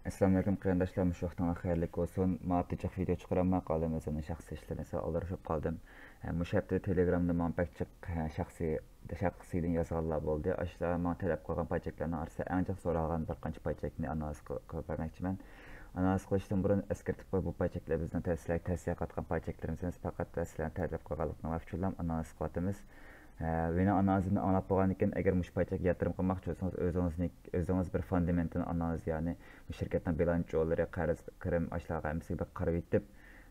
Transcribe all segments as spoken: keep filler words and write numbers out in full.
ئەسسالامۇئەلەيكۇم قېرىنداشلار، مۇشۇ ۋاقتىڭلار خەيرلىك بولسۇن. ماڭا جىق ۋىدېو چىقىرالماي قالدىم، ئۆزۈمنىڭ شەخسىي ئىشلىرىم سەۋەبىدىن ئالدىرىشىپ قالدىم. ئە، مۇشۇ ھەپتىدە تېلېگرامدا ماڭا بەك جىق، ئە، شەخسىي، شەخسىيدىن يازغانلار بولدى. ئاشۇلار ماڭا تەلەپ قىلغان پايچەكلەرنىڭ ئارىسىدا ئەڭ جىق سوراغان بىر قانچە پايچەكنى ئانالىز قىل-، قىلىپ بەرمەكچىمەن. ئانالىز قىلىشتىن بۇرۇن ئەسكەرتىپ قويۇپ، بۇ پايچەكلەر بىزنىڭ تەسلەك تەسىيە قاتقان پايچەكلىرىمىز ئەمەس، پەقەت سىلەرنىڭ تەلەپ قىلغانلىقىڭلار ئۈچۈنلا ئانالىز قىلىۋاتىمىز. ھە، مېنىڭ ئانالىزىمنى ئاڭلاپ بولغاندىن كېيىن، ئەگەر مۇشۇ پايچەككە ياتۇرۇم قىلماقچى بولسىڭىز، ئۆزىڭىزنى، ئۆزىڭىز بىر فاندامېنتال ئانالىز، يەنى بۇ شىركەتنىڭ بىلانس ئۇچۇرلىرى، قەرز، كىرىم، ئاشۇلارغا ھەممىسىگە بىر قاراپ يېتىپ،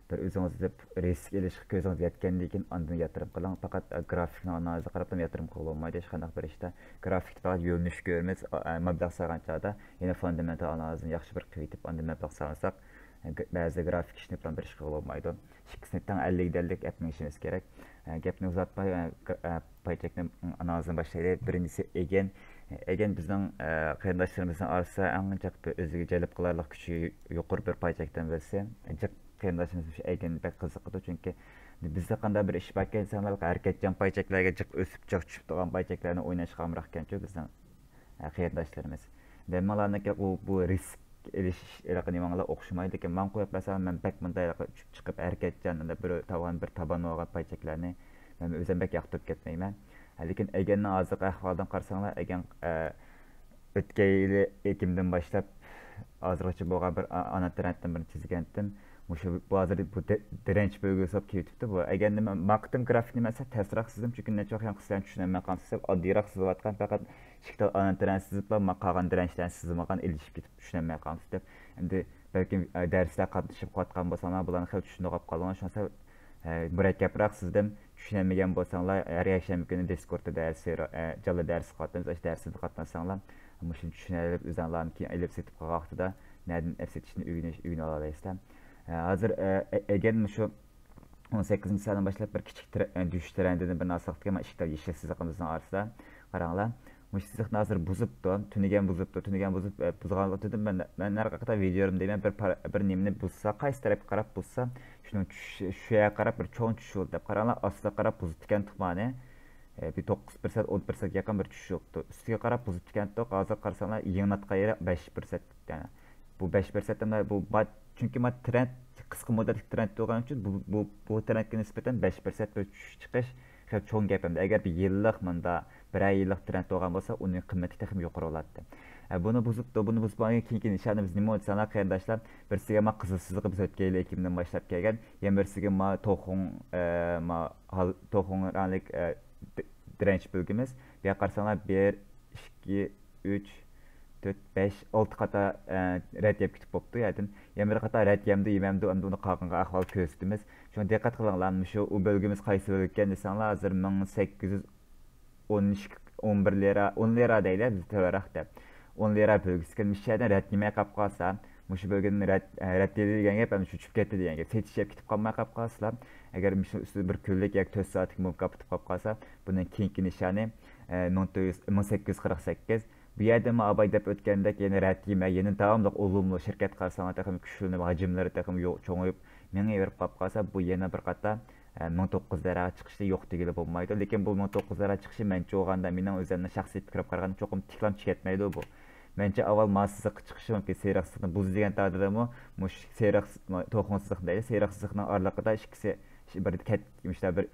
بىر ئۆزىڭىز دەپ رىسك ئېلىشقا كۆزىڭىز يەتكەندىن كېيىن ئاندىن ياتۇرۇم قىلىڭ. پەقەت گرافىكنىڭ ئانالىزىغا قاراپلا ياتۇرۇم قىلغىلى بولمايدۇ ھېچقانداق بىر ئىشتا. گرافىكتا پەقەت يۆنىلىش كۆرىمىز، ئا-، ئا، مەبلەغ سالغان چاغدا يەنە فاندامېنتال ئانالىزنى ياخشى بىر قىلىۋېتىپ ئاندىن مەبلەغ سالساق، بەزى گرافىك ئىشنى پىلان بىر ئىش قىلغىلى بولمايدۇ. ئىككىسىنى تەڭ ئەللىگە دەللىك ئەپ مېڭىشىمىز كېرەك. ئە، گەپنى ئۇزارتماي، ئە، گىر-، ئە، پايچەكنىڭ ئانالىزىنى باشلايلى. بىرىنچىسى ئەگەن. ئەگەن بىزنىڭ، ئە، قېرىنداشلىرىمىزنىڭ ئارىسىدا ئەڭ جىق بىر ئۆزىگە جەلپ قىلارلىق كۈچى يۇقىرى بىر پايچەكتىن بىرسى. جىق قېرىنداشلىرىمىز مۇشۇ ئەگەننى بەك قىزىقىدۇ، چۈنكى بىزدە قانداق بىر ئىش باركەن دېسەڭلار، ھەرىكەتچان پايچەكلەرگە جىق ئۆسۈپ، جىق چۈشۈپ تۇرغان پايچەكلەرنى ئويناشقا ئامراقكەنچۇ بىزنىڭ، ئە، قېرىنداشلىرىمىز. مەن ماڭلارنىڭكى بۇ، بۇ رىسك ئېلىش ھېلىقى نېمەڭلار ئوخشىمايدۇ. لېكىن ماڭا قويۇپ بەرسەڭ، مەن بەك مۇنداق ھېلىقى ئۇچۇپ چىقىپ ھەرىكەتچان، بىر تاۋان، بىر تاۋان بولغان پايچەكلەرنى مەن ئۆزۈم بەك ياقتۇرۇپ كەتمەيمەن. لېكىن ئەگەننىڭ ھازىرقى ئەھۋالىدىن قارىساڭلار، ئەگەن، ئە، ئۆتكەن يىلى ئېكىمدىن باشلاپ ھازىرغىچە بولغان بىر ئا-، ئانا ترېندتىن بىرنى تىزگەنتىم. مۇشۇ، بۇ ھازىر بۇ دى-، دىرەنچ بۆلگىسى بولۇپ كېلىۋېتىپتۇ. بۇ ئەگەر نېمە، ماقىتىم گرافىك نېمە دېسە تەسرەك سىزدىم، چۈنكى نەچچە ۋاقىت يەنە سىلەرنى چۈشىنەلمەي قالمىسىز دەپ ئاددىيراق سىزىۋاتقان، پەقەت ئىككى تال ئانا ترېند سىزىپلا، ما-، قالغان دىرەنچلەرنى سىزمىغان، ئېلىشىپ كېتىپ چۈشىنەلمەي قالمىسىز دەپ. ئەمدى بەلكىم، ئە، دەرسلەر قاتنىشىپ قىلىۋاتقان بولساڭلار، بۇلارنى خېلى چۈشىنىدىغان بولۇپ قالدىڭلار. شۇڭا سەل، ئە، مۇرەككەپرەك سىزدىم. چۈشىنەلمىگەن بولساڭلار، ھەر يەكشەنبە كۈنى دىسكوردتا دەرس، ئە، جانلىق دەرس قىلىۋاتىمىز. ئاشۇ دەرستە قاتناشساڭلار، مۇشۇنى چۈشىنەلەپ، ئۆزۈڭلارمۇ كېيىن ئېلىپ سېتىپ قىلغان ۋاقتىدا نەدىن ئەپ سېتىشنى ئۆگىنىش، ئۆگىنىۋالالايسىلەر. ئە، ھازىر، ئە، ئە-، ئەگەر مۇشۇ ئون سەككىزىنچى سانىدىن باشلاپ بىر كىچىك تىرە-، ئە، دۈشۈش تىرەندىدىن بىرنى ئاستىلىق دېگەن ئىككى تال يېشىل سىزىقىمىزنىڭ ئارىسىدا. قاراڭلار، مۇشۇ سىزىقنى ھازىر بۇزۇپتۇ، تۈنۈگۈن بۇزۇپتۇ، تۈنۈگۈن بۇزۇپ، ئە، بۇزغانلىقى دېدىم مەن، مەن ھەر قېتىم ۋىدېيولىرىمدا دەيمەن، بىر پار-، بىر نېمىنى بۇزسا، قايسى تەرەپكە قاراپ بۇزسا، شۇنىڭ چۈشۈشى، شۇ يەرگە قاراپ بىر چوڭ چۈشۈش بولدى دەپ قاراڭلار، ئاستىغا قاراپ بۇزۇپتىكەن تۇقمانى. ئە، بىر توققۇز پىرسەنت، ئون پىرسەنتكە يېقىن بىر چۈشۈش بوپتۇ. ئۈستىگە قاراپ بۇزۇپتىكەنتۇق، ھازىر قارىساڭلار، يېڭىلاتقان يېرى بەش پىرسەنت. يەنى بۇ بەش پىرسەنت، ئەمما بۇ با-، چۈنكى ما ترېند، قىسقا مۇددەتلىك ترېند بولغان ئۈچۈن بۇ، بۇ، بۇ ترېندكە نىسبەتەن بەش پىرسەنت بىر چۈشۈش چىقىش خېلى چوڭ گەپ. ئەمدى ئەگەر بىر يىللىق مۇندا، بىرەر يىللىق ترېند بولغان بولسا، ئۇنىڭ قىممىتى تېخىمۇ يۇقىرى بولاتتى. ئە، بۇنى بۇزۇپتۇ، بۇنى بۇزۇپ بولغان كېيىنكى نىشانىمىز نېمە بولدى دېسەڭلار، قېرىنداشلار؟ بىرسىگە ما قىزىل سىزىقى بىز ئۆتكەن يىلى ئېكىمدىن باشلاپ كەلگەن، يەنە بىرسىگە ما توخۇڭ، ئە، ما ھال-، توخۇڭ رەڭلىك، ئە، دى-، دىرەنچ بۆلگىمىز. بۇ يەرگە قارىساڭلار، بىر، ئىككى، ئۈچ، تۆت، بەش، ئالتە قاتا، ئە، رەت يەپ كېتىپ بوپتۇ. يەردىن يەنە بىر قاتا رەت يەمدۇ، يېمەمدۇ، ئەمدى ئۇنى قالغانغا ئەھۋال كۆرسىتىمىز. شۇڭا دىققەت قىلىڭلار، مۇشۇ ئۇ بۆلگىمىز قايسى بۆلگە ئىكەن دېسەڭلار، ھازىر مىڭ سەككىز يۈز ئون ئىككى، ئون بىر لىرا، ئون لىرا دەيلى، بىز تۆۋەنرەك دەپ. ئون لىرا بۆلگىسى ئىكەن، مۇشۇ يەردىن رەت يېمەي قاپ قالسا، مۇشۇ بۆلگىدىن رەت، ئە، رەت يېدى دېگەن گەپ، ئەمدى چۆچۈپ كەتتى دېگەن گەپ. سېتىش يەپ كېتىپ قالماي قاپ قالسىلا، ئەگەر مۇشۇ ئۈستىدە بىر كۈنلۈك ياكى تۆت سائەتلىك موم كاپا تۇتۇپ قاپ قالسا، بۇنىڭ كېيىنكى نىشانى، ئە، مىڭ تۆت يۈز، مىڭ سەككىز يۈز قىرىق سەككىز. بۇ يەردىمۇ ئاباي دەپ ئۆتكەندەك يەنە رەت يېمەي، يەنە داۋاملىق ئۇلۇملۇق شىركەت قارىساڭلار تېخىمۇ كۈچلىنىپ، ھەجىملىرى تېخىمۇ يو-، چوڭىيىپ، مېڭىۋېرىپ قاپ قالسا، بۇ يەنە بىر قاتا، ئە، مىڭ توققۇز يۈز لىراغا چىقىشنى يوق دېگىلى بولمايدۇ. لېكىن بۇ مىڭ توققۇز يۈز لىرا چىقىشى مەنچە بولغاندا مېنىڭ ئۆزۈمنىڭ شەخسىي پىكرىمگە قارىغاندا چوقۇم تىكلامچە كەتمەيدۇ بۇ. مەنچە ئاۋۋال ما سىزىققا چىقىشى مۇمكىن، سېرىق سىزىقنى بۇز دېگەن تەقدىردىمۇ، مۇشۇ سېرىق، توخۇڭ سىزىقى دەيلى، سېرىق سىزىقنىڭ ئارىلىقىدا ئىككىسى بىر كەت-، مۇشۇنداق بىر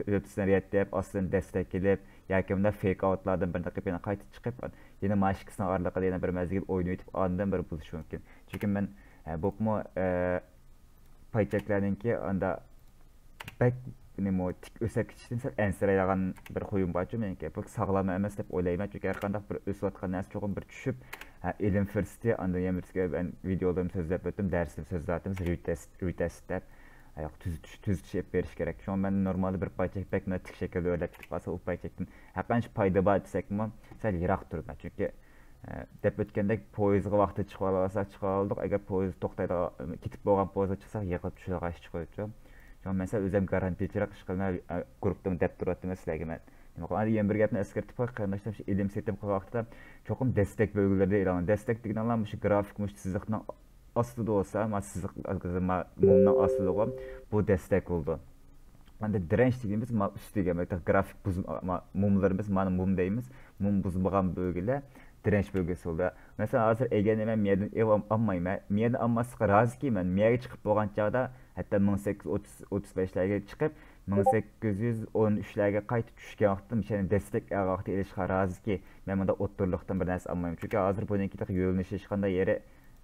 ئۆپسىنى رەت دەپ، ئاستىدىن دەستەك كېلىپ، ياكى بۇنداق فېيك ئاۋتلاردىن بىرنى قىلىپ، يەنە قايتا چىقىپ، يەنە ما ئىككىسىنىڭ ئارىلىقىدا يەنە بىر مەزگىل ئوينىۋېتىپ، ئاندىن بىر بۇزۇشى مۇمكىن. چۈنكى مەن، ئە، بولۇپمۇ، ئە، پاي چەكلەرنىڭكى ئاندا بەك نېمە، تىك ئۆسۈپ كېتىشتىن سەل ئەنسىرەيدىغان بىر خۇيۇم بارچۇ مېنىڭكى. بۇ ساغلام ئەمەس دەپ ئويلايمەن، چۈنكى ھەر قانداق بىر ئۆسۈۋاتقان نەرسە چوقۇم بىر چۈشۈپ، ھە، ئىلىم پۇرسىتى، ئاندىن يەنە بىرسىگە مەن ۋىدېولىرىمدا سۆزلەپ ئۆتتۈم، دەرسلىرىمدە سۆزلەۋاتىمىز، رېتېست، رېتېست دەپ. ھە، ياق، تۈزىتىش، تۈزىتىش ئېلىپ بېرىش كېرەك. شۇڭا مەن نورمالدا بىر پاي چەك بەك تىك شەكىلدە ئۆرلەپ كېتىپ قالسا، ئۇ پاي چەكتىن ھەرقانچە پايدا بار دېسەكمۇ، سەل يىراق تۇرىمەن. چۈنكى، ئە، دەپ ئۆتكەندەك، پويىزغا ۋاقتىدا چىقىۋالالىساق چىقىۋالدۇق. ئەگەر پويىز توختايدىغان، كېتىپ بولغان پويىزغا چىقساق، يىقىلىپ چۈشىدىغان ئىش چىقىۋېتىدۇ. شۇڭا مەن سەل ئۆزۈم گارانتىچىراق ئىش قىلىمەن، ئە، گۇرۇپپىدىمۇ دەپ تۇرۇۋاتىمەن سىلەرگە مەن. نېمە قىلغان، يەنە بىر گەپنى ئەسكەرتىپ قوي، قېرىنداشلار، شۇ ئېلىم سېتىم قىلغان ۋاقتىدا چوقۇم دەستەك بۆلگۈلىرىدە ئېلىڭلار. دەستەك دېگىنىڭلار مۇشۇ گرافىك، مۇشۇ سىزىقنىڭ ئاستىدا بولسا، ما سىزىق، ما مومنىڭ ئاستىدىغۇ، بۇ دەستەك بولىدۇ. ئەمدى دىرەنچ دېگىنىمىز ما ئۈستىگە، ما گرافىك بۇز-، ما موملىرىمىز، مانا موم دەيمىز، موم بۇزمىغان بۆلگىلەر، دىرەنچ بۆلگىسى بولىدۇ. مەسىلەن، ھازىر ئەگەرنى مەن مىيەدىن ئېلىپ ئالمايمەن، مىيەدىن ئالماسلىققا رازىكەن، مەن مىيەگە چىقىپ بولغان چاغدا، ھەتتا مىڭ سەككىز يۈز ئوتتۇز، ئوتتۇز بەشلەرگە چىقىپ، مىڭ سەككىز يۈز ئون ئۈچلەرگە قايتا چۈشكەن ۋاقىتتا، مىشەنى دەسلەپكى ئەڭ ۋاقتى ئېلىشقا رازىكەن، مەن مۇنداق ئوتتۇرىلىقتىن بىر نەرسە ئالمايمەن. چۈنكى ھازىر بۇنىڭكى يۆنىلىش ھېچقانداق يېرى،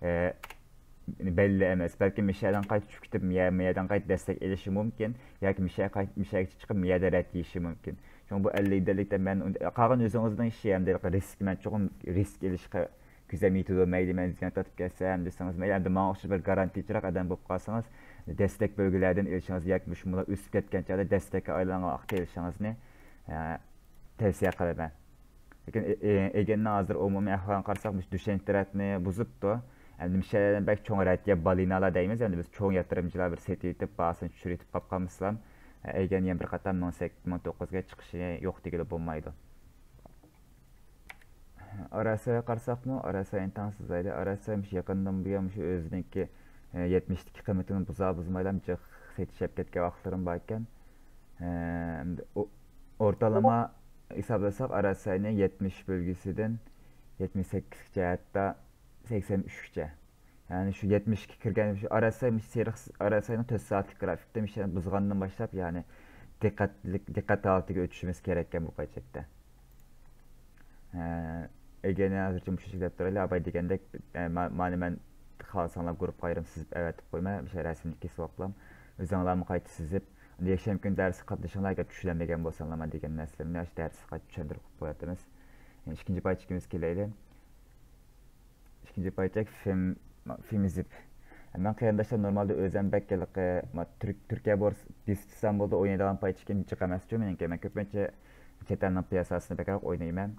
ئە، بەللى ئەمەس. بەلكىم مىشەدىن قايتا چۈشۈپ كېتىپ، مىيە-، مىيەدىن قايتا دەستەك ئېلىشى مۇمكىن ياكى مىشە قايت-، مىشەگە چىقىپ، مىيەدە رەت يېيىشى مۇمكىن. شۇڭا بۇ ئەللىك دەللىكتە مەن ئۇن-، قالغان ئۆزىڭىزنىڭ ئىشى، ئەمدى رىسك، مەن چوقۇم رىسك ئېلىشقا كۆزۈم يېتىدۇ، مەيلى مەن زىيان تارتىپ كەتسەم دېسىڭىز مەيلى، ئەمدى ماڭا ئوخشاش بىر گارانتىچىراق ئادەم بولۇپ قالسىڭىز، دەستەك بۆلگىلەردىن ئېلىشىڭىز ياكى مۇشۇ مۇلا ئۆسۈپ كەتكەن چاغدا دەستەككە ئايلانغان ۋاقىتتا ئېلىشىڭىزنى، ئە، تەۋسىيە قىلىمەن. لېكىن ئە-، ئە-، ئەگەرنىڭ ھازىر ئومۇمىي ئەھۋالىنى قارىساق، مۇشۇ دۈشەنبە تەرەپنى بۇزۇپتۇ. ئەمدى مىشەلەردىن بەك چوڭ رەت يەپ، بالىنالار دەيمىز، ئەمدى بىز چوڭ ياتۇرۇمچىلار بىر سېتىۋېتىپ، باھاسىنى چۈشۈرۈۋېتىپ قاپ قالمىسىلام، ئەگەرنى يەنە بىر قاتار مىڭ سەككىز، مىڭ توققۇزغا چىقىشى يوق دېگىلى بولمايدۇ. ئاراسايغا قارىساقمۇ، ئاراساينى تەڭ سىزايلى. ئاراساي مۇشۇ يېقىندىن بۇيان مۇشۇ ئۆزىنىڭكى، ئە، يەتمىشتىكى قىممىتىنى بۇزا بۇزمايلا جىق سېتىش ئەپ كەتكەن ۋاقىتلىرىم باركەن. ئە، ئەمدى ئو-، ئورتالىما ھېسابلىساق، ئاراساينى يەتمىش بۆلگۈسىدىن يەتمىش سەككىزگىچە، ھەتتا سەكسەن ئۈچكىچە. يەنى شۇ يەتمىشكە كىرگەن، شۇ ئاراساي، مۇشۇ سېرىق، ئاراساينىڭ تۆت سائەتلىك گرافىكتا مىشەنى بۇزغاندىن باشلاپ، يەنى دىققەتلىك، دىققەت ھالىتىگە ئۆتۈشىمىز كېرەككەن بۇ پايچەكتە. ھە، ئەگەر ھازىرچە مۇشۇ دەپ تۇرايلى، ئاباي دېگەندەك، ئە، ما-، مانا مەن خالىساڭلار گۇرۇپپىغا ئايرىم سىزىپ ئەۋەتىپ قويماي، مۇشۇ رەسىمنى كېسىۋاپلام. ئۆزۈڭلارمۇ قايتا سىزىپ، يەكشەنبە كۈنى دەرسكە قاتنىشىڭلار، ئەگەر چۈشىنەلمىگەن بولساڭلار، مانا دېگەن نەرسىلىرىمنى ئاشۇ دەرسكە قايتا چۈشەندۈرۈپ قويۇۋاتىمىز. ئىككىنچى پايچىكىمىزگە كېلەيلى. ئىككىنچى پايچەك فىم، فىمزىپ. مەن قېرىنداشلار نورمالدا ئۆزۈم بەك ھېلىقى، ما، تۈرك-، تۈركىيە بورس، بىستىسان بولدى ئوينايدىغان پايچىكىم جىق ئەمەس، چۇ، مېنىڭكى. مەن كۆپىنچە چەت ئەلنىڭ پىياساسىنى بەكرەك ئوينايمەن.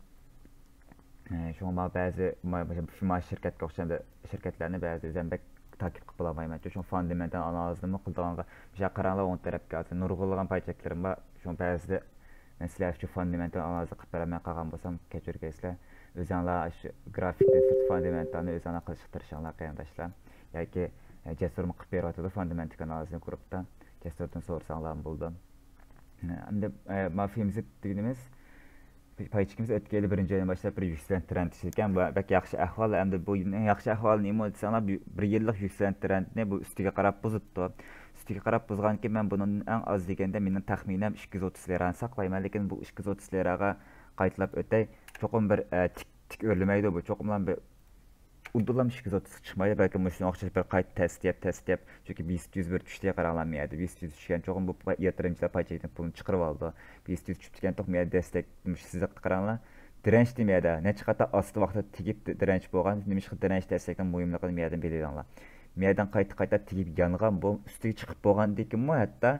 ئە، شۇڭا ماڭا بەزى، ما-، ما-، شىركەتكە ئوخشاش شىركەتلەرنى بەزى ئۆزۈم بەك تاكىپ قىلىپ بولالمايمەن. شۇڭا فاندامېنتال ئانالىزنىمۇ قىلىدىغانغا، مۇشۇ قاراڭلار ئوڭ تەرەپكە، ھازىر نۇرغۇنلىغان پايچەكلىرىم بار. شۇڭا بەزىدە مەن سىلەر ئۈچۈن فاندامېنتال ئانالىزنى قىلىپ بېرەلمەي قالغان بولسام، كەچۈرگەيسىلەر. ئۆزۈڭلار شۇ گرافىكتىن سىرت فاندامېنتالنى ئۆزۈڭلار قىلىشقا تىرىشىڭلار، قېرىنداشلار. ياكى، ئە، جەسۇرمۇ قىلىپ بېرىۋاتىدۇ فاندامېنتال ئانالىزنى گۇرۇپتا. جەسۇردىن سورىساڭلارمۇ بولىدۇ. ئەمدى، ئە، ما فىمزىپ دېگىنىمىز، پايچىكىمىز ئۆتكەن يىلى بىرىنچى ئايدىن باشلاپ بىر يۈكسىلەن تىرەند ئىكەن. بۇ بەك ياخشى ئەھۋال. ئەمدى بۇ يىلنىڭ ياخشى ئەھۋالى نېمە دېسەڭلار، بىر، بىر يىللىق يۈكسىلەن تىرەندنى بۇ ئۈستىگە قاراپ بۇزۇپتۇ. ئۈستىگە قاراپ بۇزغاندىكىن مەن بۇنىڭدىن ئەڭ ئاز دېگەندە مېنىڭ تەخمىنەم ئىككى يۈز ئوتتۇز لىرانى ساقلايمەن. لېكىن بۇ ئىككى يۈز ئوتتۇز لىراغا قايتىلاپ ئۆتەي. چوقۇم بىر، ئە، تىك، تىك ئۆرلىمەيدۇ بۇ. چوقۇملا بىر ئۇدۇلام ئىككى يۈز ئوتتۇزغا چىقمايدۇ، بەلكىم مۇشۇنىڭغا ئوخشاش بىر قايتا تەستە يەپ، تەستە يەپ. چۈنكى بىست يۈز بىر چۈشتى، قاراڭلار، مۇ يەردە بىست يۈز چۈشكەن. چوقۇم بۇ ياتۇرۇمچىلار پايچەكتىن پۇلنى چىقىرىۋالىدۇ. بىست يۈز چۈشۈپ دېگەن توق، مۇ يەردە دەستەك، مۇشۇ سىزىقتا قاراڭلار. دىرەنچ نېمە يەردە؟ نەچچە قاتا ئاستا ۋاقىتتا تېگىپ دىرەنچ بولغان. نېمىشقا دىرەنچ دەستەكنىڭ مۇھىملىقىنى مۇ يەردىن بىلىۋېلىڭلار. مۇ يەردىن قايتا، قايتا تېگىپ يانغان، بۇ ئۈستىگە چىقىپ بولغاندىن كېيىنمۇ ھەتتا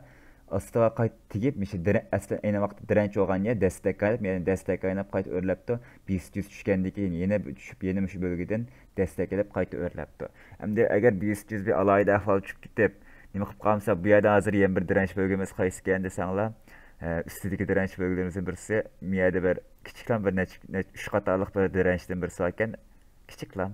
ئاستىغا قايتا تېگىپ، مۇشۇ دىرە-، ئەسلى ئەينى ۋاقىتتا دىرەنچ بولغان يەر دەستەك ئايلىنىپ، يەنە دەستەك ئايلىنىپ قايتا ئۆرلەپتۇ. بىست يۈز چۈشكەندىن كېيىن يەنە چۈشۈپ، يەنە مۇشۇ بۆلگىدىن دەستەك ئېلىپ قايتا ئۆرلەپتۇ. ئەمدى ئەگەر بىست يۈز بىر ئالاھىدە ئەھۋال چۈشۈپ كېتىپ، نېمە قىلىپ قالمىسا، بۇ يەردە ھازىر يەنە بىر دىرەنچ بۆلگىمىز قايسىكەن دېسەڭلار، ئە، ئۈستىدىكى دىرەنچ بۆلگىلىرىمىزدىن بىرسى، مۇ يەردە بىر كىچىكلا بىر نەچچە، نەچچە، ئۈچ قاتارلىق بىر دىرەنچتىن بىرسى باركەن. كىچىكلا.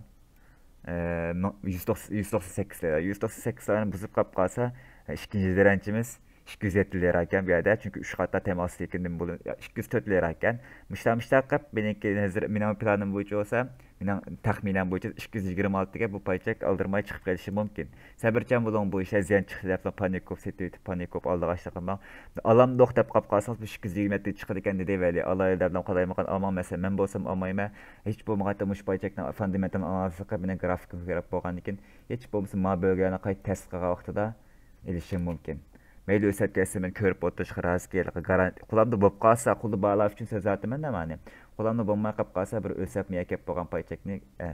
ئە، مىڭ، يۈز توقسان، يۈز توقسان سەككىز لىرا. يۈز توقسان سەككىز لىرانى بۇزۇپ قاپ قالسا، ئىككىنچى دىرەنچىمىز ئىككى يۈز يەتتە لىرا ئىكەن بۇ يەردە. چۈنكى ئۈچ قاتار تەم ئاستى ئىكەن، نېمە بولۇ-، يا، ئىككى يۈز تۆت لىرا ئىكەن. مۇشتا، مۇشتا قىلىپ، مېنىڭكى ھازىر، مېنىڭ پىلانىم بويىچە بولسا، مېنىڭ تەخمىنەم بويىچە ئىككى يۈز يىگىرمە ئالتىگە بۇ پايچەك ئالدىرىماي چىقىپ قېلىشى مۇمكىن. سەۋرچان بولۇڭ، بۇ ئىشلار زىيان چىقتى دەپلا پانىك قىلىپ سېتىۋېتىپ، پانىك قىلىپ ئالدىغاچلىق قىلماڭ. ئالامدۇق دەپ قاپ قالسىڭىز، بۇ ئىككى يۈز يىگىرمە يەتتە چىقىدىكەن دېدى ۋەلى. ئالاھىدىلەر بىلەن قالايمىقان ئالماڭ، مەسىلەن، مەن بولسام ئالمايمەن. ھېچ بولمىغاندا مۇشۇ پايچەكنىڭ فاندامېنتال ئانالىزى قىلىپ، مېنىڭ گرافىكىمغا كېرەك بولغاندىن كېيىن، ھېچ بولمىسا ما بۆلگىلەرنى قايتا تەستە قىلغان ۋاقتىدا ئېلىشىم مۇمكىن. مەيلى ئۆسەپ كەتسە، مەن كۆرۈپ ئولتۇرۇشقا رازى، قولامدا بولۇپ قالسا، قولدا بارلار ئۈچۈن سۆزلەۋاتىمەن مانا. قولامدا بولماي قاپ قالسا، بىر ئۆسەپ مۇ يەرگە كەپ بولغان پايچەكنى، ئە،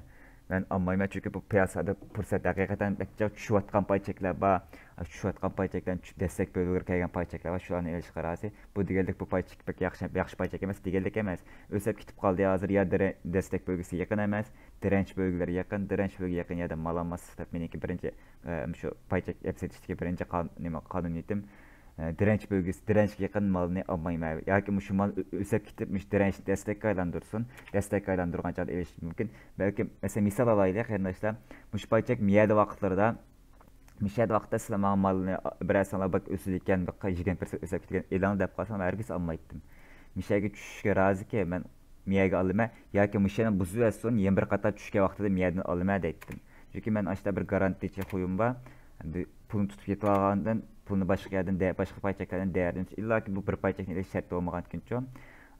مەن ئالمايمەن، چۈنكى بۇ پىياسەدە پۇرسەت ھەقىقەتەن بەك جىق چۈشۈۋاتقان پايچەكلەر بار. چۈشۈۋاتقان پايچەكلەرنى چۈشۈپ دەستەك بۆلگىلىرى كەلگەن پايچەكلەر بار، شۇلارنى ئېلىشقا رازى. بۇ دېگەنلىك بۇ پايچەك بەك ياخشى، ياخشى پايچەك ئەمەس دېگەنلىك ئەمەس. ئۆسەپ كېتىپ قالدى، ھازىر يا دىرە-، دەستەك بۆلگىسى يېقىن ئەمەس، دىرەنچ بۆلگىلىرى يېقىن، دىرەنچ بۆلگە يېقىن يەردە مال ئالماسلىق دەپ مېنىڭكى بىرىنچى، ئە، شۇ پايچەك ئەپ سېتىشتىكى بىرىنچى قان-، نېمە، قانۇنىيىتىم. ئە، دىرەنچ بۆلگىسى، دىرەنچكە يېقىن مالنى ئالمايمەن. ياكى مۇشۇ مال ئۆ-، ئۆسەپ كېتىپ، مۇشۇ دىرەنچنى دەستەككە ئايلاندۇرسۇن. دەستەككە ئايلاندۇرغان چاغدا ئېلىش مۇمكىن. بەلكىم، مەسىلەن، مىسال ئالايلى، قېرىنداشلار. مۇشۇ پايچەك مۇ يەردە ۋاقىتلىرىدا، مۇشۇ يەردە ۋاقىتتا سىلەر ماڭا مالنى بىرەر سانلار بەك ئۆسىدىكەن، بىر يىگىرمە پىرسەنت ئۆسۈپ كېتىدىكەن، ئېلىڭ دەپ قالسام، ھەرگىز ئالمايتتىم. مۇشۇ يەرگە چۈشۈشكە رازىكەن، مەن مىيەگە ئالىمەن ياكى مۇشۇ يەرنى بۇزۇۋەتسۇن، يەنە بىر قاتار چۈشكەن ۋاقتىدا مىيەدىن ئالىمەن دەيتتىم. چۈنكى مەن ئاشتا بىر گارانتىچى خۇيۇم بار. ئەمدى پۇلنى تۇتۇپ كېتىۋالغاندىن، پۇلنى باشقا يەردىن، دە-، باشقا پاي چەكلەردىن دەيەرلىنىش، ئىللاكى بۇ بىر پاي چەكنى ئېلىش شەرت بولمىغاندىكىنچۇ،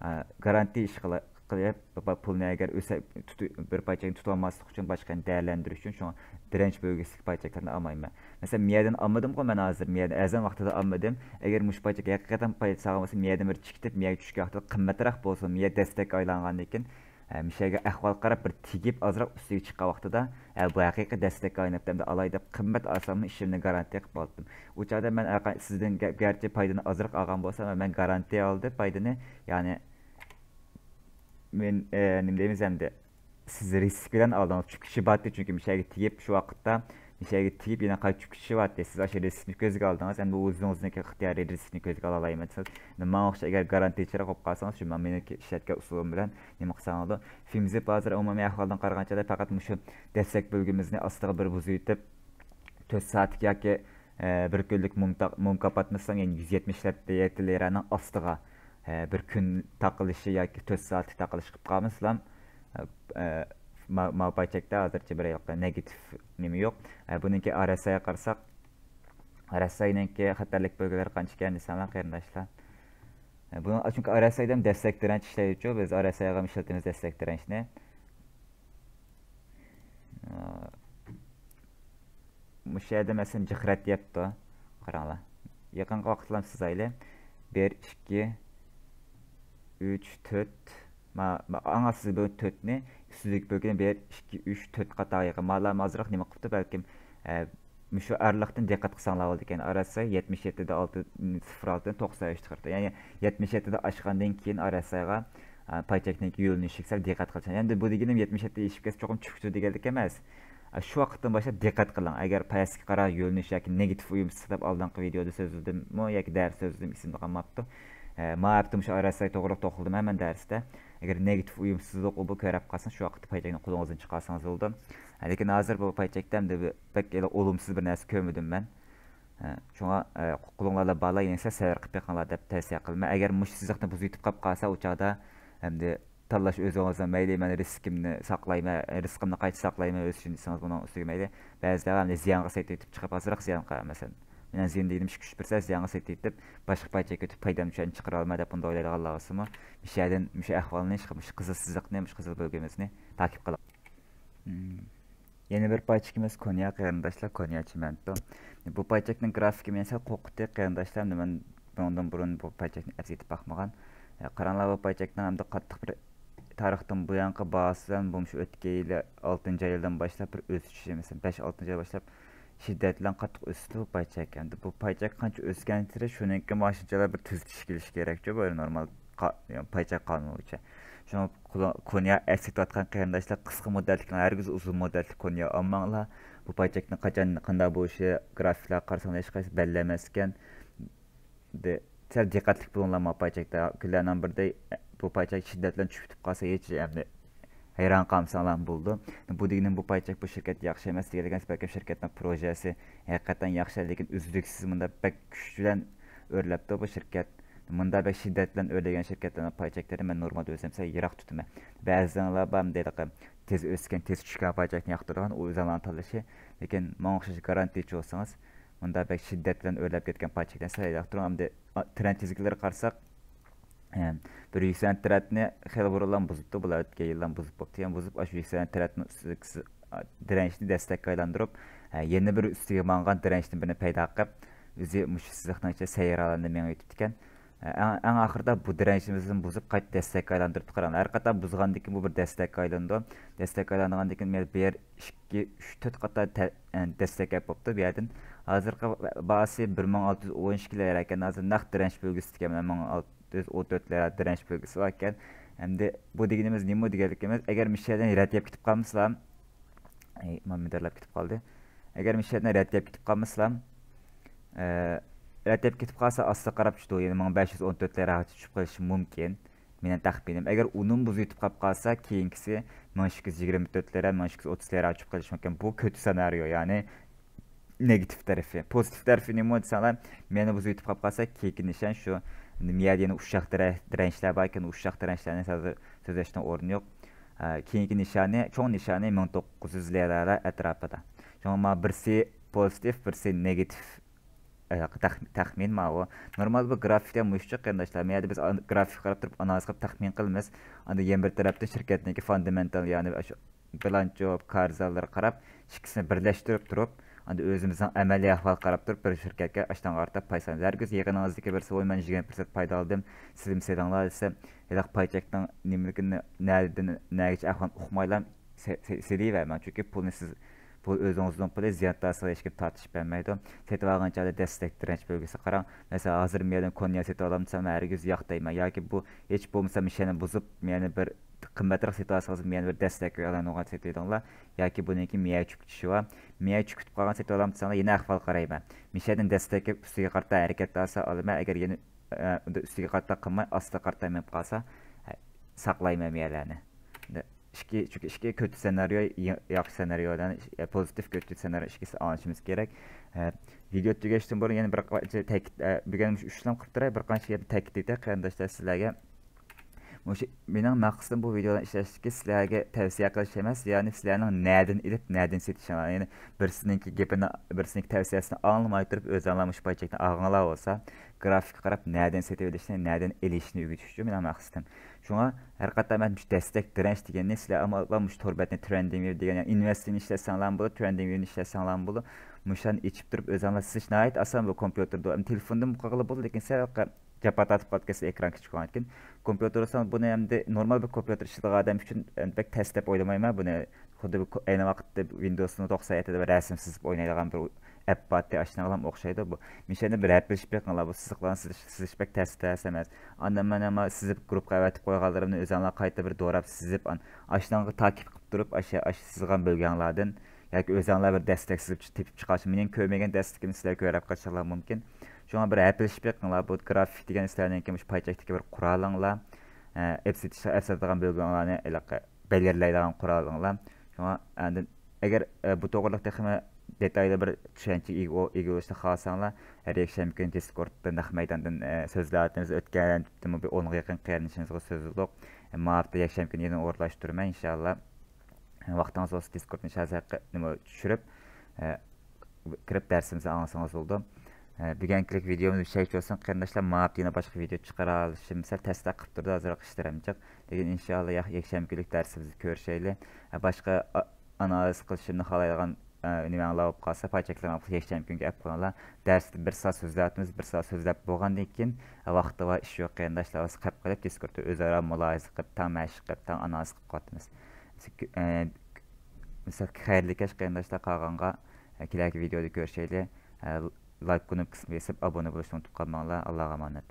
ئە، گارانتى ئىش قىلا-، قىلىپ، پۇلنى ئەگەر ئۆسە-، تۇتۇ-، بىر پاي چەكنى تۇتۇۋالماسلىق ئۈچۈن، باشقا يەرنى دەيەرلەندۈرۈش ئۈچۈن، شۇڭا دىرەنچ بۆلگىسىدىكى پاي چەكلەرنى ئالمايمەن. مەسىلەن، مىيەدىن ئالمىدىمغۇ مەن ھازىر، مىيەدىن ئەرزان ۋاقتىدا ئالمىدىم. ئەگەر مۇشۇ پاي چەك ھەقىقەتەن پايدا سالغان بولسا، مىيەدىن بىر چىقىپ، مىيەگە چۈشكەن ۋاقتىدا قىممەترەك بولسا، مىيە دەستەككە ئايلانغاندىن كېيىن، ئە، مۇشۇ يەرگە ئەھۋال قاراپ، بىر تېگىپ، ئازراق ئۈستىگە چىققان ۋاقتىدا، ئە، بۇ ھەقىقىي دەستەككە ئايلىنىپتۇ، ئەمدى ئالاي دەپ قىممەت ئالساممۇ، ئىشىمنى گارانتىيە قىلىپ ئالدىم. ئۇ چاغدا مەن ھەرقا-، سىزدىن گە-، گەرچە پايدىنى ئازراق ئالغان بولسام، مەن گارانتىيە ئالدىم پايدىنى. يەنى، مەن، ئە، نېمە دەيمىز ئەمدى؟ سىز رىسك بىلەن ئالدىڭىز. چۈپ كىشى بارتى، چۈنكى مۇشۇ يەرگە تېگىپ، شۇ ۋاقىتتا مۇشۇ يەرگە تېگىپ، يەنە قايتىپ چۈپ كىشى بارتى. سىز ئاشۇ رىسكنى كۆزگە ئالدىڭىز. ئەمدى ئۆزىڭىزنىڭكى ئىختىيارىي رىسكنى كۆزگە ئالالايمەن دېسىڭىز، ماڭا ئوخشاش ئەگەر گارانتىچىراق بولۇپ قالسىڭىز، شۇ مەن مېنىڭكى ئىشلەتكەن ئۇسۇلۇم بىلەن نېمە قىلساڭ بولىدۇ. فىمزىپ ھازىر ئومۇمىي ئەھۋالدىن قارىغان چاغدا پەقەت مۇشۇ دەسلەپكى بۆلگىمىزنى ئاستىغا بىر بۇزۇۋېتىپ، تۆت سائەتلىك ياكى، ئە، بىر كۈنلۈك مۇمتا-، مۇمكاپات مىسال، يەنى يۈز يەتمىش لىرانىڭ ئاستىغا، ئە، بىر كۈن تاقىلىشى ياكى تۆت سائەتلىك تاقىلىش قىلىپ قالمىسىلام، ئە، ئە، ما-، ماۋۇ پاي چەكتە ھازىرچە بىر ھېلىقى نېگاتىپ نېمە يوق. ئە، بۇنىڭكى ئار ئېس ئايغا قارىساق، ئار ئېس ئاينىڭكى خەتەرلىك بۆلگىلىرى قانچىكەن دېسەڭلار، قېرىنداشلار. ئە، بۇنىڭ، چۈنكى ئار ئېس ئايدا ھەم دەستەك دىرەنچ ئىشلەيدىچۇ، بىز ئار ئېس ئايغا ئىشلىتىمىز دەستەك دىرەنچنى. ئە، مۇشۇ يەردە مەسىلەن جىق رەت دەپتۇ. قاراڭلار. يېقىنقى ۋاقىتلارنى سىزايلى. بىر، ئىككى، ئۈچ، تۆت. ما، ما، ئاڭا سىز بۇ تۆتنى ئۈستىدىكى بۆلگىنى بىر، ئىككى، ئۈچ، تۆت قاتارغا يىغىپ، مالا ئازراق نېمە قىپتۇ بەلكىم، ئە، مۇشۇ ئارىلىقتىن دىققەت قىلساڭلار بولىدىكەن. ئار ئېس ئاي يەتمىش يەتتە دە ئالتە، سىفىر ئالتە توقسان ئۈچ چىقىرتتى. يەنى يەتمىش يەتتىدە ئاشقاندىن كېيىن ئار ئېس ئايغا، ئە، پاي چەكنىڭكى يۆنىلىشىگە سەل دىققەت قىلساڭ. ئەمدى بۇ دېگىنىم يەتمىش يەتتە ئېشىپ كەتسە چوقۇم چۈشۈپتۇ دېگەنلىك ئەمەس. ئە، شۇ ۋاقىتتىن باشلاپ دىققەت قىلىڭ. ئەگەر پەسكە قارا يۆنىلىش ياكى نېگاتىپ ئويۇمسىز دەپ ئالدىنقى ۋىدېئودا سۆزلىدىممۇ ياكى دەرستە سۆزلىدىم، ئېسىمدە قالماپتۇ. ئە، ما ھەپتە مۇشۇ ئار ئېس ئاي توغرىلىق توختىلىدىم مەن دەرستە. ئەگەر نېگاتىپ ئويۇمسىزلىق ئۇ بۇ كۆرەپ قالسىڭىز، شۇ ۋاقىتتا پاي چەكنى قولىڭىزدىن چىقارسىڭىز بولىدۇ. لېكىن ھازىر بۇ پاي چەكتە ئەمدى بەك ئولۇمسىز بىر نەرسە كۆرمىدىم مەن. ھە، شۇڭا، ئە، قولۇڭلاردا بارلار يەنە سەۋر قىلىپ بېقىڭلار دەپ تەۋسىيە قىلىمەن. ئەگەر مۇشۇ سىزىقنى بۇزۇۋېتىپ قاپ قالسا، ئۇ چاغدا ئەمدى تاللاش ئۆزىڭىزنىڭ، مەيلى مەن رىسكىمنى ساقلايمەن، رىسقىمنى قايتا ساقلايمەن ئۆز ئۈچۈن دېسىڭىز، بۇنىڭ ئۈستىگە مەيلى. بەزىلەر ئەمدى زىيانغا سېتىۋېتىپ چىقىپ ئازراق زىيان قىلار، مەسىلەن. مەن زىيان دېگىنىم ئىككى ئۈچ پىرسەنت زىيانغا سېتىۋېتىپ، باشقا پاي چەككە ئۆتۈپ پايدامنى شۇ يەردىن چىقىرالماي دەپ بۇنداق ئويلايدىغانلار بولسىمۇ، مۇشۇ يەردىن مۇشۇ ئەھۋالنى، مۇشۇ قىزىل سىزىقنى، مۇشۇ قىزىل بۆلگىمىزنى تاكىپ قىلىڭ. مم. يەنە بىر پاي چېكىمىز كونيا، قېرىنداشلار، كونيا چىمەنتو. بۇ پاي چەكنىڭ گرافىكى مېنى سەل قورقۇتتى، قېرىنداشلار. مەن بۇنىڭدىن بۇرۇن بۇ پاي چەكنى ئەزىيتىپ باقمىغان. ئە، قاراڭلار، بۇ پاي چەكنىڭ ئەمدى قاتتىق بىر تارىختىن بۇيانقى باھاسى بىلەن بۇ مۇشۇ ئۆتكەن يىلى ئالتىنچى ئايدىن باشلاپ بىر ئۆسۈشى، مەسىلەن، بەش، ئالتىنچى ئايدىن باشلاپ شىددەت بىلەن قاتتىق ئۆستى بۇ پاي چەك. ئەمدى بۇ پاي چەك قانچە ئۆسكەنسېرى شۇنىڭكى ماشىنىچىلار بىر تۈزىتىش كېلىشى كېرەكچۇ، بۇ نورمال قا-، پاي چەك قانۇنى بويىچە. شۇڭا كۇلا-، كونيا ئەسلىتىۋاتقان قېرىنداشلار قىسقا مۇددەتلىك، ھەرگىز ئۇزۇن مۇددەتلىك كونيا ئالماڭلار. بۇ پاي چەكنىڭ قاچان، قانداق بولۇشى، گرافىكلارغا قارىساڭلار ھېچقايسى بەللەنمەس ئىكەن. دە-، سەل دىققەتلىك بولۇڭلار ما پاي چەكتە. كۈنلەرنىڭ بىرىدە بۇ پاي چەك شىددەت بىلەن چۈشۈپ كېتىپ قالسا، ھېچ ئەمدى ھەيران قالمىساڭلارمۇ بولىدۇ. بۇ دېگىنىم بۇ پاي چەك بۇ شىركەت ياخشى ئەمەس دېگەنلىك ئەمەس، بەلكىم شىركەتنىڭ پروژەسى ھەقىقەتەن ياخشى، لېكىن ئۈزلۈكسىز مۇنداق بەك كۈچ بىلەن ئۆرلەپتۇ بۇ شىركەت. مۇنداق بەك شىددەت بىلەن ئۆرلىگەن شىركەتلەرنىڭ پاي چەكلىرىنى مەن نورمالدا ئۆزۈم سەل يىراق تۇتىمەن. بەزىلەر بار مۇنداق تېز ئۆسكەن، تېز چۈشكەن پاي چەكنى ياقتۇرىدىغان، ئۇ ئۆزۈڭلارنىڭ تاللىشى. لېكىن ماڭا ئوخشاش گارانتىچى بولسىڭىز، مۇنداق بەك شىددەت بىلەن ئۆرلەپ كەتكەن پاي چەكلەرنى سەل يىراق تۇرۇڭ. ئەمدى، ئا، ترەند تىزگىنلىرىغا قارىساق، ئە، بىر يۈكسەلگەن ترەندنى خېلى بۇرۇنلا بۇزۇپتۇ، بۇلار ئۆتكەن يىللار بۇزۇپ بوپتۇ. يەنە بۇزۇپ، ئاشۇ يۈكسەلگەن ترەندنى ئۈستىدىكى، ئا، دىرەنچنى دەستەككە ئايلاندۇرۇپ، ئە، يەنە بىر ئۈستىگە ماڭغان دىرەنچتىن بىرنى پەيدا قىلىپ، ئۆزى مۇشۇ سىزىقنىڭ ئىچىدە سەييارە ھالەتتە مېڭىۋېتىپتىكەن. ئەڭ، ئەڭ ئاخىرىدا بۇ دىرەنچىمىزنى بۇزۇپ، قايتا دەستەككە ئايلاندۇرۇپتۇ. قاراڭلار، ھەر قېتىم بۇزغاندىن كېيىن بۇ بىر دەستەككە ئايلىنىدۇ. دەستەككە ئايلانغاندىن كېيىن مەيلى بىر، ئىككى، ئۈچ، تۆت قاتار تە-، ئە، دەستەك ئەپ بوپتۇ بۇ يەردىن. ھازىرقى باھاسى بىر مىڭ ئالتە يۈز ئون ئىككى لىرا ئىكەن. ھازىر نەق دىرەنچ بۆلگۈسىدىكەن، بىر مىڭ ئالتە يۈز ئون تۆت لىرا دىرەنچ بۆلگۈسى بار ئىكەن. ئەمدى بۇ دېگىنىمىز نېمە دېگەنلىكىمىز؟ ئەگەر مۇشۇ يەردىن رەت يەپ كېتىپ قالمىسىلام، ئەي، مانا مىدىرلاپ كېتىپ قالدى. ئەگەر مۇشۇ يەردىن رەت يەپ كېتىپ قالمىسىلام، ئە، رەت يەپ كېتىپ قالسا، ئاستىغا قاراپ چۈشىدۇ. يەنە مىڭ بەش يۈز ئون تۆت لىراغىچە چۈشۈپ قېلىشى مۇمكىن. مېنىڭ تەخمىنىم. ئەگەر ئۇنىمۇ بۇزۇۋېتىپ قاپ قالسا، كېيىنكىسى مىڭ ئىككى يۈز يىگىرمە تۆت لىرا، مىڭ ئىككى يۈز ئوتتۇز لىراغا چۈشۈپ قېلىشى مۇمكىن. بۇ كۆتى سېنارىيو، يەنى نېگاتىپ تەرىپى. پوزىتىپ تەرىپى نېمە دېسەڭلار، مېنى بۇزۇۋېتىپ قاپ قالسا، كېيىنكى نىشان شۇ، مىيەدە يەنە ئۇششاق دىرە-، دىرەنچلەر باركەن، ئۇششاق دىرەنچلەرنى ھازىر سۆزلەشنىڭ ئورنى يوق. ئە، كېيىنكى نىشانى، چوڭ نىشانى مىڭ توققۇز يۈز لىرالار ئەتراپىدا. شۇڭا مانا بىرسى پوزىتىپ، بىرسى نېگاتىپ. ئە، تەخ-، تەخمىن ماۋۇ. نورمال بۇ گرافىكتا مۇشۇ قېرىنداشلار. مەيەردە بىز ئان-، گرافىك قاراپ تۇرۇپ، ئانالىز قىلىپ تەخمىن قىلىمىز. ئاندىن يەنە بىر تەرەپتىن شىركەتنىڭكى فاندامېنتال، يەنى ئاشۇ بىلانچو، كارىزانلىرىغا قاراپ، ئىككىسىنى بىرلەشتۈرۈپ تۇرۇپ، ئاندىن ئۆزىمىزنىڭ ئەمەلىي ئەھۋالىغا قاراپ تۇرۇپ، بىر شىركەتكە ئاشتىن قارىتا پاي سالىمىز. ھەرگىز يېقىنىڭىزدىكى بىرسى، ۋوي، مەن يىگىرمە پىرسەنت پايدا ئالدىم، سىزمۇ سېلىڭلار دېسە، ھېلىقى پاي چەكنىڭ نېمىلىكىنى، نەدىن نەگىچە ئەھۋالىنى ئۇقمايلا سېلىۋەرمەڭ. چۈنكى پۇلنى سىز، پۇل ئۆزىڭىزنىڭ پۇلى، زىيانتاسىغا ھېچكىم تارتىشىپ بەرمەيدۇ. سېتىۋالغان چاغدا دەستەك دىرەنچ بۆلگىسىگە قاراڭ. مەسىلەن، ھازىر مەيەردىن كونيا سېتىۋالامسەن، ھەرگىز ياق دەيمەن. ياكى بۇ ھېچ بولمىسا مىشەنى بۇزۇپ، مەيەردىن بىر قىممەترەك سېتىۋالسىڭىز، مەيەردىن بىر دەستەك ئالغان سېتىۋېلىڭلار. ياكى بۇنىڭكى مەيەر چۈشۈپ كېتىشى بار. مەيەر چۈشۈپ كېتىپ قالغان سېتىۋالامسەن، يەنە ئەھۋال قارايمەن. مىشەدىن دەستەك ئۈستىگە قارىتا ھەرىكەت ئالسا ئالىمەن. ئەگەر يەنە، ئە، ئۈستىگە قارىتا قىلماي، ئاستىغا قارىتا مېڭىپ قالسا، ئە، ساقلايمەن مەيەرلەرنى. ئىككى، چۈنكى ئىككى كۆتى سېنارىيو، يا-، ياخشى سېنارىيو بىلەن، ئە، پوزىتىپ كۆتى سېنارىيو ئىككىسى ئاڭلىشىمىز كېرەك. ئە، ۋىدېو تۈگەشتىن بۇرۇن يەنە بىر قانچە تەكىت، ئە، بۈگۈن مۇشۇ ئۈچلەم قىلىپ تۇراي، بىر قانچە يەردە تەكىت ئېيتاي قېرىنداشلار سىلەرگە. مۇشۇ مېنىڭ مەقسىتىم بۇ ۋىدېونى ئىشلەشتىكى سىلەرگە تەۋسىيە قىلىش ئەمەس، يەنى سىلەرنىڭ نەدىن ئېلىپ، نەدىن سېتىشىڭلار، يەنى بىرسىنىڭكى گېپىنى، بىرسىنىڭكى تەۋسىيەسىنى ئاڭلىماي تۇرۇپ، ئۆزۈڭلار مۇشۇ پاي چەكنى ئالغانلار بولسا، گرافىكقا قاراپ نەدىن سېتىۋېلىشنى، نەدىن ئېلىشنى ئۆگىتىش شۇ مېنىڭ مەقسىتىم. شۇڭا ھەر قېتىم مەن مۇشۇ دەستەك دىرەنچ دېگەننى سىلەر ئامال بار مۇشۇ تور بەتنى ترېندىڭ ۋىۋ دېگەن، يەنى ئىنۋېستىڭنى ئىشلەتسەڭلارمۇ بولىدۇ، ترېندىڭ ۋىۋنى ئىشلەتسەڭلارمۇ بولىدۇ. مۇشۇنى ئېچىپ تۇرۇپ ئۆزۈڭلار سىزىش ناھايىتى ئاسان بۇ كومپيۇتېردا. ئەمدى تېلېفوندىمۇ قىلغىلى بولىدۇ، لېكىن سەل كاپا تارتىپ قالىدىكەنسىز، ئېكران كىچىك بولغاندىكىن. كومپيۇتېر بولسا بۇنى ئەمدى نورمال بىر كومپيۇتېر ئىشلىتىدىغان ئادەم ئۈچۈن ئەمدى بەك تەس دەپ ئويلىمايمەن. بۇنى خۇددى بۇ كو-، ئەينى ۋاقىتتا ۋىندوۋسنىڭ توقسان يەتتىدە بىر رەسىم سىزىپ ئوينايدىغان بىر ئەپ بارتى، ئاشۇنىڭغا ئوخشايدۇ. بۇ مىشەنى بىر ھەپىلىشىپ بېقىڭلار، بۇ سىزىقلارنى سىزىش، سىزىش بەك تەس، تەس ئەمەس. ئاندىن مەن ئەمما سىزىپ گۇرۇپپىغا ئەۋەتىپ قويغانلىرىمنى ئۆزۈڭلار قايتا بىر دوراپ سىزىپ، ئان-، ئاشۇنىڭغا تاكىپ قىلىپ تۇرۇپ، ئاشۇ، ئاشۇ سىزغان بۆلگەڭلاردىن ياكى ئۆزۈڭلار بىر دەستەك سىزىپ چىق-، تېپىپ چىقارسىز. مېنىڭ كۆرمىگەن دەستىكىمنى سىلەر كۆرۈپ قېلىشىڭلار مۇمكىن. شۇڭا بىر ھەپىلىشىپ بېقىڭلار. بۇ گرافىك دېگەن سىلەرنىڭكى مۇشۇ پاي چەكتىكى بىر قورالىڭلار. ئە، ئەپ سېتىش، ئەپ ساتىدىغان بۆلگەڭلارنى ھېلىقى بەلگىلەيدىغان قورالىڭلار. شۇڭا ئاندىن ئەگەر، ئە، بۇ توغرىلىق تېخىمۇ دېتايلىق بىر چۈشەنچىگە ئىگە، ئىگە بولۇشنى خالىساڭلار، ھەر يەكشەنبە كۈنى دىسكوردتا نەق مەيداندىن، ئە، سۆزلەۋاتىمىز. ئۆتكەن ھەپتىمۇ بىر ئونغا يېقىن قېرىندىشىمىزغا سۆزلىدۇق. ئە، ما ھەپتە يەكشەنبە كۈنى يەنە ئورۇنلاشتۇرىمەن، ئىنشاللا. ۋاقتىڭىز بولسا، دىسكوردنى ھازىر نېمە چۈشۈرۈپ، ئە، كىرىپ دەرسىمىزنى ئاڭلىسىڭىز بولىدۇ. ئە، بۈگۈنكىلىك ۋىدېيومىز مۇشۇ يەرگىچە بولسۇن، قېرىنداشلار. ما ھەپتە يەنە باشقا ۋىدېيو چىقىرالايمىز، سەل تەستە قىلىپ تۇرىدۇ، ھازىرراق ئىشلىرىم جىق. لېكىن ئىنشاللا ياق-، يەكشەنبە كۈنلۈك دەرسىمىزدە كۆرۈشەيلى. ئە، باشقا ئا-، ئانالىز قىلىشىمنى خالايدىغان، ئە، نېمەڭلار بولۇپ قالسا، پاي چەكلىرىڭلار بولسا يەكشەنبە كۈنگە ئەپ قويۇڭلار. دەرستە بىر سائەت سۆزلەۋاتىمىز، بىر سائەت سۆزلەپ بولغاندىن كېيىن، ئە، ۋاقتى بار ئىش يوق قېرىنداشلار بولسا قېلىپ قېلىپ، دىسكوردتا ئۆزئارا مۇلاھىزە قىلىپ، تەڭ مەشىق قىلىپ، تەڭ ئانالىز قىلىپ قالاتىمىز. ئە، مىسال، خەيرلىك كەچ قېرىنداشلار، قالغانغا، ئە، كېلەركى ۋىدېيودا كۆرۈشەيلى. ئە، لايك كۇنۇپكىسىنى بېسىپ، ئابۇنە بولۇشنى ئۇنتۇپ قالماڭلار. ئاللاغا ئامانەت.